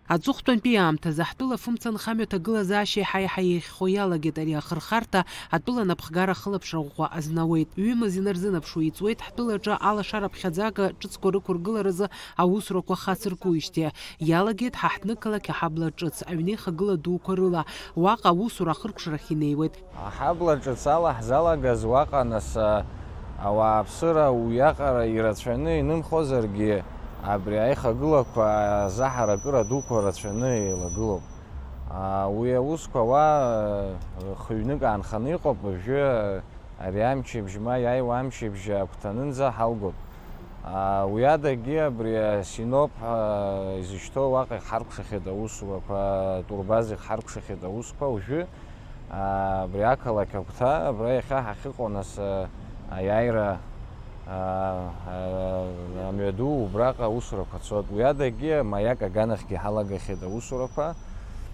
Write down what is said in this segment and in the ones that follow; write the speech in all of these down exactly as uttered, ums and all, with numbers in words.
Аҵыхәтәантәи аамҭазы ҳтәыла фымца анхамҩа ҭагылазаашьа еиҳа-еиҳа еиӷьхо иалагеит, ари ахырхарҭа атәыла анапхгара ахылаԥшра ӷәӷәа азнауеит. Ҩымыз инарзынаԥшуа иҵуеит ҳтәылаҿы алашара ԥхьаӡага ҿыцқәа рықәыргыларазы аусурақәа хацыркуижьҭеи. Иалагеит ҳа ҳҭнықалақь аҳабла ҿыц, аҩнеихагыла дуқәа рыла. Уаҟа аусура ахыркәшарахь инеиуеит. Аҳабла ҿыц ала ҳзалагаз уаҟа нас, а, ауааԥсыра уиаҟара ирацәаны инымхозаргьы, абри аихагылақәа азаҳаракыра дуқәа рацәаны еилагылоуп. А, уи аусқәа уа, а, хҩнык аанханы иҟоуп, уажәы, а, ари амчыбжь ма иааиуа амчыбжь агәҭанынӡа ҳалгоуп. А, уи адагьы абри асиноп, а, изышьҭоу уаҟа ихҳаркәшахьеит аусурақәа, атурбаз ихҳаркәшахьеит аусқәа. Уажәы, а, абри ақалақь агәҭа, абра иахьа ҳахьыҟоу, нас, а, аиааира, а, а, амҩаду убраҟа аусурақәа цоит. Уи адагьы Маиак аганахьгьы ҳалагахьеит аусурақәа.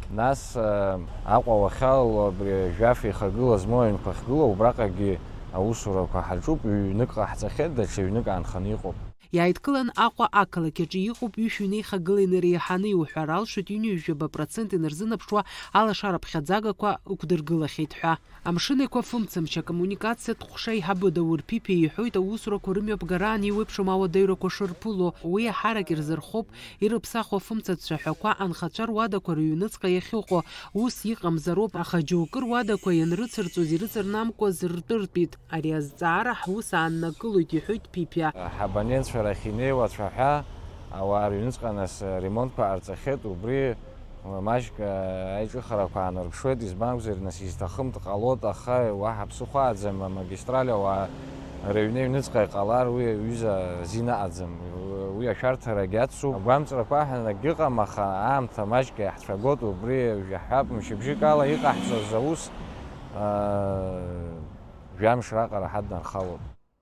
Нас, а, Аҟәа уахьалало абри жәаф еихагыла змоу аҩнқәа ахьгылоу, убраҟагьы аусурақәа ҳаҿуп, ҩнык ҟаҳҵахьеит, даҽа ҩнык аанханы иҟоуп. Иааидкылан Аҟәа ақалақь аҿы иҟоуп ҩышә ҩнеихагыла инареиҳаны иуҳәар алшоит, ҩынҩажәаба процент инарзынаԥшуа алашара ԥхьаӡагақәа ықәдыргылахьеит ҳәа. Амшын Еиқәа фымцамч акоммуникациатә ҟәша аиҳабы Даур Ԥипиа иҳәоит, аусурақәа рымҩаԥгараан еиуеиԥшым ауадаҩрақәа шырԥыло, уи аҳарак ирзырхоуп ирыԥсахуа фымцацәа ҳәақәа анхацәа руадақәа рыҩныҵҟа иахьыҟоу, ус иҟамзароуп, аха џьоукы руадақәа ианрыцырҵоз ирыҵырнамкуаз ртәыртәит. Ари азҵаара ҳус ааннакылоит, иҳәоит Ԥипиа. Ҳабонентцәа рахь инеиуа ацәаҳәа ауаа рыҩныҵҟа нас ремонтқәа ҟарҵахьеит, убри маҷк аиҿыхарақәа аанарԥшуеит, избан акәзар, нас изҭахым дҟалоит, аха уаҳа ԥсыхәа аӡам, амагистраль ауаа рыҩны аҩныҵҟа иҟалар, уи аҩыза азин аҟаӡам, уи ашәарҭарагь ацуп. Агәамҵрақәа ҳәа акгьы ыҟам, аха аамҭа маҷк иаҳцәагоит, убри жәаҳәап, мчыбжьык ала иҟаҳҵоз аус, аа, жәамш раҟара ҳаднархалоит.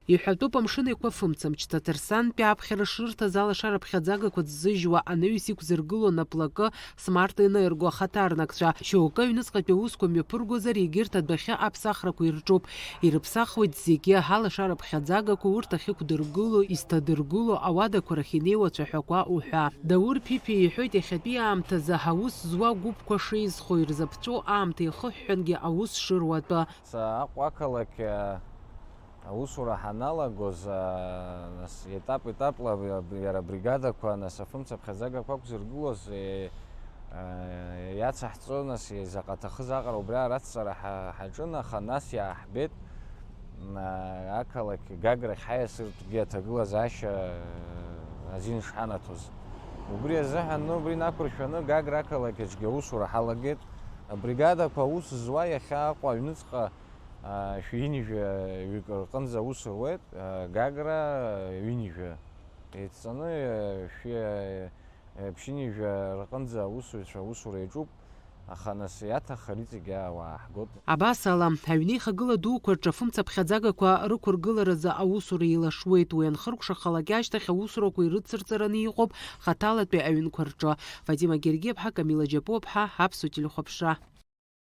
Иҳәатәуп, Амшын Еиқәа фымцамч Ҭаҭарсантәи аԥхьара шрырҭаз алашара ԥхьаӡагақәа ӡыжьуа анаҩс иқәзыргыло наплакы Смарт Энерго ахаҭарнакцәа. Шьоукы аҩныҵҟатәи аусқәа мҩаԥыргозар, егьырҭ адәахьы аԥсахрақәа ирҿуп. Ирыԥсахуеит зегьы, алашара ԥхьаӡагақәа урҭ ахьықәдыргыло, изҭадыргыло, ауадақәа рахь инеиуа ацәаҳәақәа уҳәа. Даур Ԥипиа иҳәоит, иахьатәи аамҭазы аус зуа гәыԥқәа шеизхо, ирзаԥҵәо аамҭа иахыҳәҳәангьы аус шыруа атәы. Аҟәа ақалақь, а, аусура ҳаналагоз, а, нас, етап-етапла абри, абри, иара абригадақәа, нас, афымца ԥхьаӡагақәа ақәзыргылоз, е, а, иацаҳҵо, нас, е, заҟа аҭахыз аҟара убри аҟара ацҵара ҳа-, ҳаҿын, аха нас иааҳбеит, м, а, ақалақь Гаграхь ҳаиасыртәгьы аҭагылазаашьа, а, азин шҳанаҭоз. Убри азыҳәан, ну, убри инақәыршәаны Гагра ақалақь аҿгьы аусура ҳалагеит. Абригадақәа аус зуа иахьа Аҟәа аҩныҵҟа, а, шәи ҩынҩажәаҩык рҟынӡа аус руеит, а, Гагра ҩынҩажәа. Еидҵаны, а, шәи, а, ԥшьынҩажәа рҟынӡа аусзуҩцәа аусура иаҿуп, аха нас иаҭаххар иҵегь ауаа ҳгоит. Абас ала, аҩнеихагыла дуқәа рҿы афымца ԥхьаӡагақәа рықәыргыларазы аусура еилашуеит, уи анхыркәшахалак ашьҭахь аусурақәа ирыцырҵараны иҟоуп хаҭалатәи аҩнқәа рҿы. Фатима Гергиаԥҳа, Камила Џьапуаԥҳа, Аԥсуа телехәаԥшра.